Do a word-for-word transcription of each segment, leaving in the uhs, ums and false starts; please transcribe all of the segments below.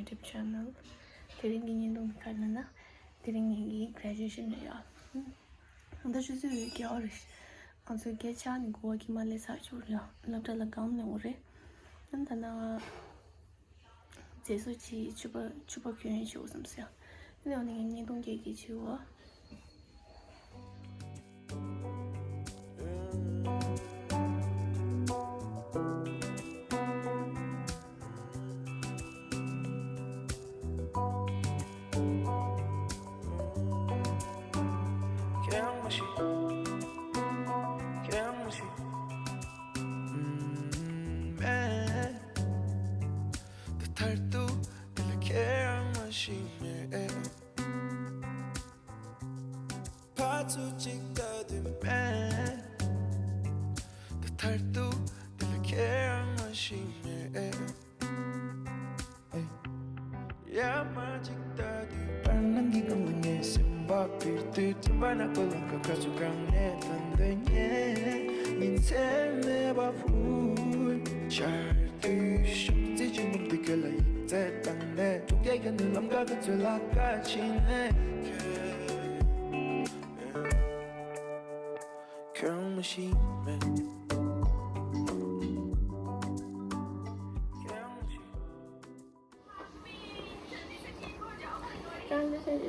YouTube channel. དེ་རིང་གི་བརྙན་ཐུང་འདི་ག་རེ་ལབ་ན། དེ་རིང་ངེད་ཀྱི་graduation རེད་ཡ། ད་ཆུ་ཚོད་བརྒྱད་པ་རེད། ང་ཚོ་བརྒྱད་ཆགས་ནས་དགོང་མོ་གི་མ་སླེབས་ཚར་ཆོག་རེད་ཡ། སློབ་གྲྭ་ལ་སྒང་ནས་འོང་རེད། ཨ་ད་ན། མཛེས་བཟོ་བྱེད་ཕྱུ་པ་ཕྱུ་པ་གྱོན་ཡས་བྱེད་དགོས་བསམ་སོང་ཡ། དེ་ནས་འོ་ནི་ངས་བརྙན་ཐུང་སྐྱེལ་གྱི་བྱེད་འོ། ད་མཐར་ཐུག་འདི་ལ་ཁྱེད་རང་མ་ཤེས་མེད། ཕར་ཚུར་གཅིག་ལྟ་དུས་མེད། ད་མཐར་ཐུག་འདི་ལ་ཁྱེད་རང་མ་ཤེས་མེད། ཡར་མར་གཅིག་ལྟ་དུས་བར་སྣང་གི་སྒང་ལ་ངའི་སེམས་པ་འབིར་དུས། སེམས་པ་ནག་པོ་ལམ་ཁ་ཁ་ཚུར་གང་ནས་ཐོན་འདོད་ཉེ། ཉིན་མཚན་མེད་པ་ཕུལ། ཆར་དུས་ཤོག་རྩིས་ཆེན་པོ་འདི་ཁྱོད་ལ་ཡིག་ཚད་བཏང་ནས། ཐུག་རྒྱལ་གྱི་ནུ་ལམ་ཁ་ཁ་ཚོད་ལ་ཁ་ཕྱིན་ནས། ཁྱོད་མ་ཤེས་མེད། ཁྱོད་མ་ཤེས།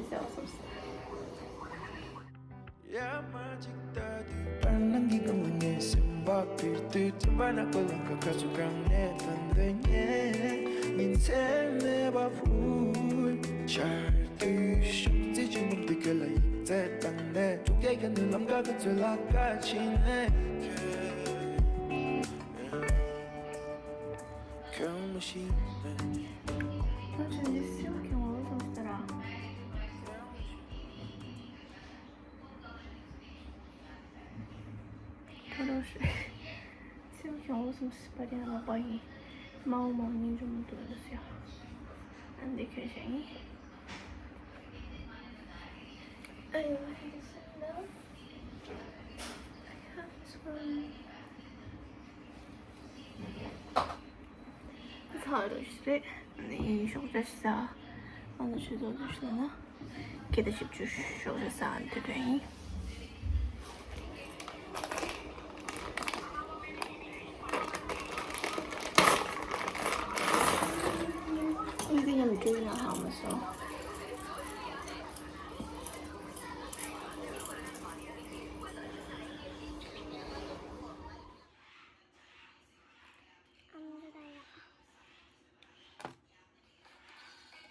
ཡར་མར་གཅིག་ལྟ་དུས་བར་སྣང་གི་སྒང་ལ་ངའི་སེམས་པ་འབིར་དུས། སེམས་པ་ནག་པོ་ལམ་ཁ་ཁ་ཚུར་གང་ནས་ཐོན་འདོད་ཉེ། ཉིན་མཚན་མེད་པ་ཕུལ། ཆར་དུས་ཤོག་རྩིས་ཆེན་པོ་འདི་ཁྱོད་ལ་ཡིག་ཚད་བཏང་ནས། ཐུག་རྒྱལ་གྱི་ནུ་ལམ་ཁ་ཁ་ཚོད་ལ་ཁ་ཕྱིན་ནས། ཁྱོད་མ་ཤེས་མེད། ཁྱོད་ཀྱིས་སེམས་ཀྱི་ངོ་བོ་ཙམ་ཟེར་ར། ད་རུང་ཞེ། སེམས་ཀྱི་ངོ་བོ་ཙམ་ཟེར་པ་དེ་ལ་ལག་པ་ཡིན། མའོ་མའོ་སྙིང་རྗེ་མོ་འདུག་ཟེར་ཡ། ཨ་འདི་ཁྱོད་ཞེ་ཡིན། ཨ་ཡོ། ཚར་རུ་ཞིག་རེད། ནི་ཤོག་བྱ་ཞིག་ཟ། ཨ་ནི་ཆུ་ཚོད་དུ་ཞིག་ལ་ན། སྐད་བརྡ་ཞིབ་ཆུ་ཤོག་བྱ་ཟ་དེ་དོན་ཡིན། འདི་ཡང་འདྲུད་ན་ཧ་མ་སོང་།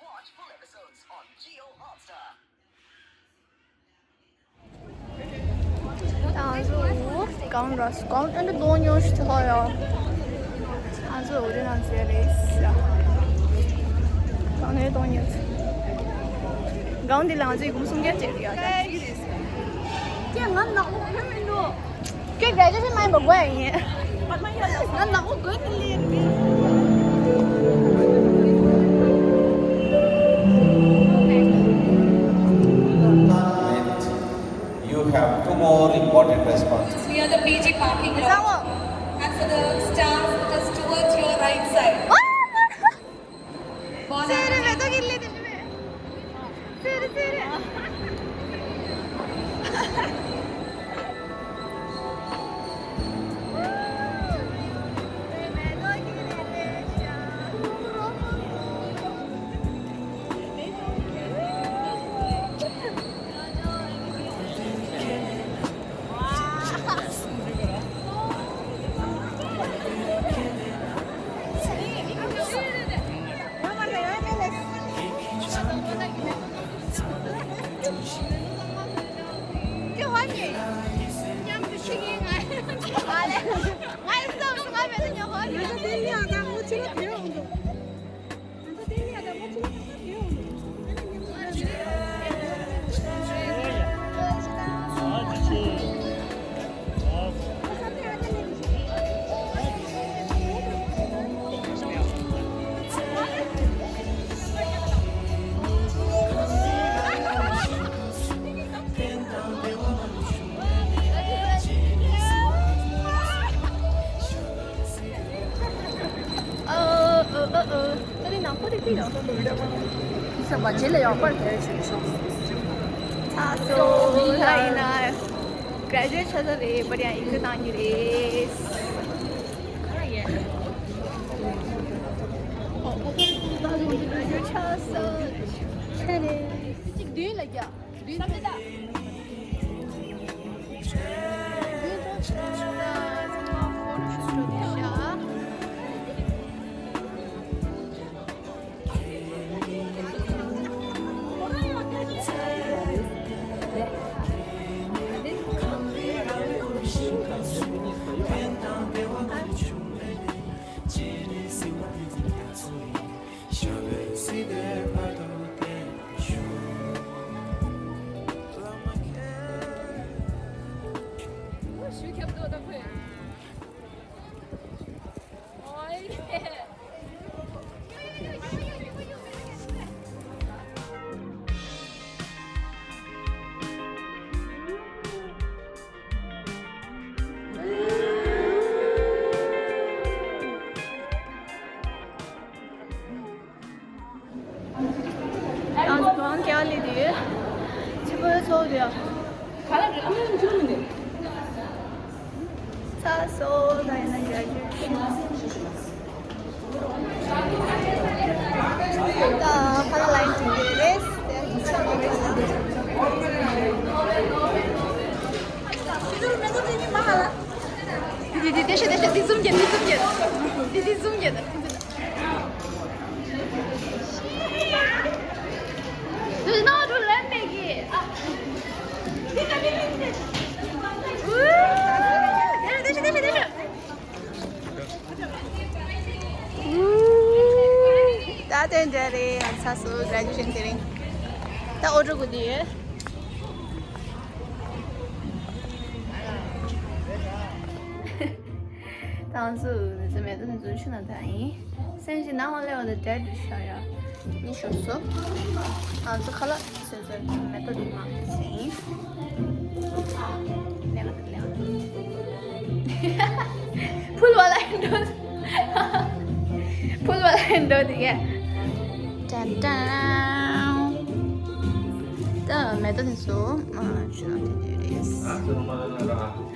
Watch full episodes on Jio Hotstar. ང་ཚོ་གང་ར་སུ་གང་ཨེ་འདྲ་གཏོང་མྱོང་ཞིག་ཐོག་ཡོད། ང་ཚོ་འོ་དེ་ནང་ཚེ་རེད་ས། གང་ནས་གཏོང་མྱོང་། གང་འདི་ལ་ང་ཚོའི་གུམ་སུམ་བརྒྱ་བྱེད་ཀྱི་ཡོད། ཀྱེ་ང་ནག་པོ་ཁོན་མི་འདུག་ཀྱེ་graduation མ་ཡིན་པ་དགོས་ཡ་ཡིན། ང་ནག་པོ་དགོས་ཀྱི་ལེ། You have two more important responsibilities. We are the P G parking lot. And for the staff, it is towards your right side. ཚ་སོ་ལ་ཡིན་ན་གྲ་སྒྲིག་ཆགས་ས་རེད། པར་ཡང་ཡིག་ཚད་བཏང་གི་རེད། གྲ་སྒྲིག་ཆགས་ས་ཆ་རེད། གཅིག་བདུན་ལ་རྒྱ། བདུན་ཚད་ད། བདུན་ཚད་ཆ་ཆུང་ན་ཚང་མ་ཕོ་རུ་ཤུ་ཤུ་ཤ། ང་ཚོ་གང་ག་ལས་དུས་ཆེན་པོའི་ཚོགས་དུས། ཚ་སོ་ད་ཡིན་ན་རྒྱ་ཇུ་ཤི། ད་ཁ་ལ་ལ་ཡིན་དུས་རེད། དེ་དེ་དེ་ཤ་དེ་ཤ་དེ་ཟུམ་རྒྱབ། དེ་ཟུམ་རྒྱབ། དེ་དེ་ཟུམ་རྒྱབ། དེ་དེ་ཟུམ་རྒྱབ། Do not let me get up. ད་དེ་འདྲ་རེད། ང་ཚ་སོ་graduation དེ་རིང་ད་ཨོ་ཌར་དགོས་དུས། ད་ང་ཚོ་མེ་ཏོག་དེ་ཚོ་ཆུ་ནང་བཏང་ཡིན། སེམས་ཀྱི་ནང་ལ་སླེབས་པ་དང་འབྲས་དུ་ཤར་ཡ། གཉིད་ཤོར་སོང་། ང་ཚོ་ཁ་ལག་སོ་སོའི་མེ་ཏོག་དེ་མང་དུ་བྱས་ཡིན། ལེགས་ལེགས། ཕུལ་བ་ལ་འགྲོ། ཕུལ་བ་ལ་འགྲོ་དེ་གས། ཏན་ཏན། ད་མེ་ཏོག་དེ་ཚོ་ཆུ་ནང་བཏང་དེ་རེད།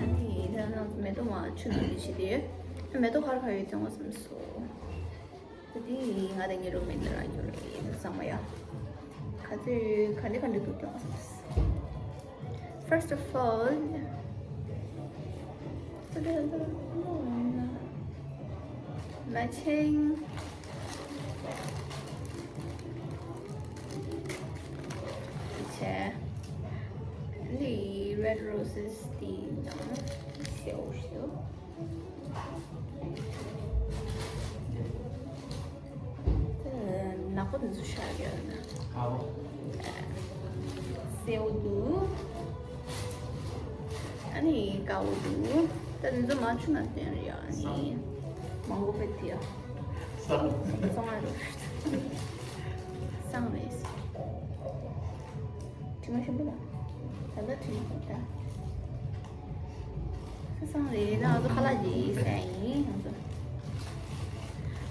ཨ་ནི་ད་ང་ཚོ་མེ་ཏོག་མ། ཆུ་ནང་དེ་བྱེད་དེ། མེ་ཏོག་ག་རེ་ག་རེ་ཡོད་དེ་ངོ་བསམ་སོང་། ད་དེ་ང་དང་ངའི་རུམ་མེ་ཊི་རང་རྒྱུ་རེད་ཚང་མ་ཡ། ག་ཚོད་ག་འདྲ་ག་འདྲ་འདུག་ཀྱང་བསམ་སོང་། First of all, matching. ཆེ། འདི་red roses དེ་དང་སེའུ་སེའུ། ནག་པོ་དེ་ཚོ་ཤར་ཡོད་ན། སེའུ་འདུག་ཨ་ནི་དཀར་པོ་འདུག་ད་དེ་ཚོ་མ་ཆུ་ན་བསྟན་རེད་ཡ། ཨ་ནི་མང་པོ་ཕེབས་ཏེ་ཡ། སང་ང་རུ། སང་རེད། དྲི་མ་ཞིམ་པོ་ལ། ད་ལྟ་དྲི་མ་ད། ཁ་སང་རེད་ན་ང་ཚོ་ཁ་ལག་ཅིག་ཟས་ཡིན་ང་ཚོ།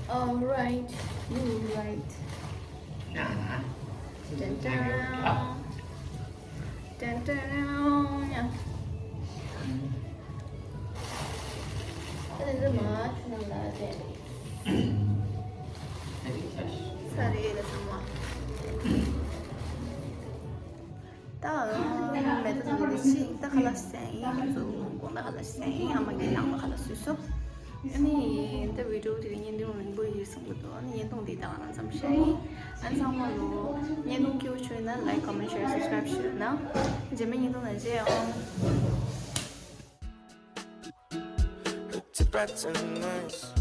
All right, you right. ཏན་ཏན། ཏན་ཏན། ཡ། ཨ་ནི་འདི་མ་ཆུ་ནང་ལ་བསྡད་རེད། ཚ་རེད་ལ་ཚང་མ། ད་མེ་ཏོག་ཚང་མ་ཞིག་ད་ཁ་ལག་ཟས་ཡིན། ང་ཚོ་དགོང་དག་ཁ་ལག་ཟས་ཡིན། ཨ་མ་གིས་ནང་ལ་ཁ་ལག་བཟོས་སོང་། ཨ་ནི་ད་བི་ཌི་ཡོ་དེ་ག་བརྙན་ཐུང་རིང་པོ་ཡིན་བསམ་གི་འདུག་ཨ་ནི་བརྙན་ཐུང་འདི་ད་ག་རང་ཙམ་བཤད་ཡིན། ཨ་ནི་ཚང་མ་ལོ་བརྙན་ཐུང་སྐྱིད་པོ་བྱུང་ན་like, comment, share, subscribe བྱེད་རོགས་གནང་། རྗེས་མའི་བརྙན་ཐུང་ནང་མཇལ་ཡོང་། Look to brighten eyes.